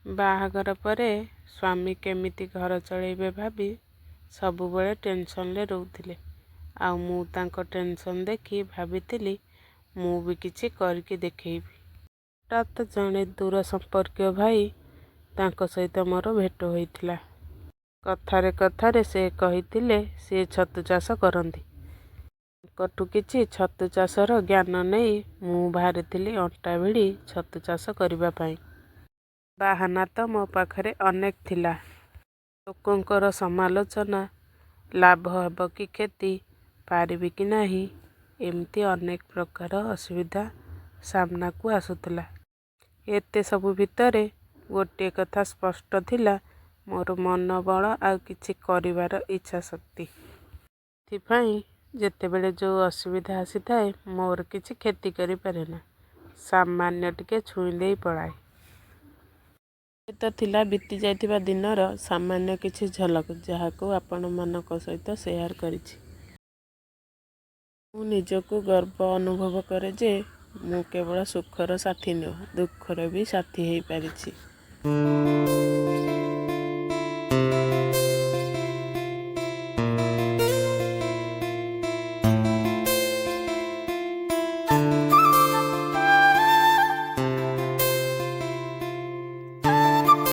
ବାହାଘର ପରେ ସ୍ୱାମୀ କେମିତି ଘର ଚଳେଇବେ ଭାବି ସବୁବେଳେ ଟେନସନରେ ରହୁଥିଲେ, ଆଉ ମୁଁ ତାଙ୍କ ଟେନସନ୍ ଦେଖି ଭାବିଥିଲି ମୁଁ ବି କିଛି କରିକି ଦେଖେଇବି। ହଠାତ୍ ଜଣେ ଦୂର ସମ୍ପର୍କୀୟ ଭାଇ, ତାଙ୍କ ସହିତ ମୋର ଭେଟ ହୋଇଥିଲା। କଥାରେ କଥାରେ ସେ କହିଥିଲେ ସିଏ ଛତୁ ଚାଷ କରନ୍ତି। ତାଙ୍କଠୁ କିଛି ଛତୁ ଚାଷର ଜ୍ଞାନ ନେଇ ମୁଁ ବାହାରିଥିଲି ଅଣ୍ଟା ଭିଡ଼ି ଛତୁ ଚାଷ କରିବା ପାଇଁ। ବାହାନା ତ ମୋ ପାଖରେ ଅନେକ ଥିଲା। ଲୋକଙ୍କର ସମାଲୋଚନା, ଲାଭ ହେବ କି କ୍ଷତି, ପାରିବି କି ନାହିଁ, ଏମିତି ଅନେକ ପ୍ରକାର ଅସୁବିଧା ସାମ୍ନାକୁ ଆସୁଥିଲା। ଏତେ ସବୁ ଭିତରେ ଗୋଟିଏ କଥା ସ୍ପଷ୍ଟ ଥିଲା, ମୋର ମନୋବଳ ଆଉ କିଛି କରିବାର ଇଚ୍ଛାଶକ୍ତି। ସେଥିପାଇଁ ଯେତେବେଳେ ଯେଉଁ ଅସୁବିଧା ଆସିଥାଏ, ମୋର କିଛି କ୍ଷତି କରିପାରେନା, ସାମାନ୍ୟ ଟିକେ ଛୁଇଁ ଦେଇ ପଳାଏ। ଏ ତ ଥିଲା ବିତି ଯାଇଥିବା ଦିନର ସାମାନ୍ୟ କିଛି ଝଲକ, ଯାହାକୁ ଆପଣମାନଙ୍କ ସହିତ ସେୟାର କରିଛି। ମୁଁ ନିଜକୁ ଗର୍ବ ଅନୁଭବ କରେ ଯେ ମୁଁ କେବଳ ସୁଖର ସାଥୀ ନୁହେଁ, ଦୁଃଖର ବି ସାଥୀ ହେଇପାରିଛି।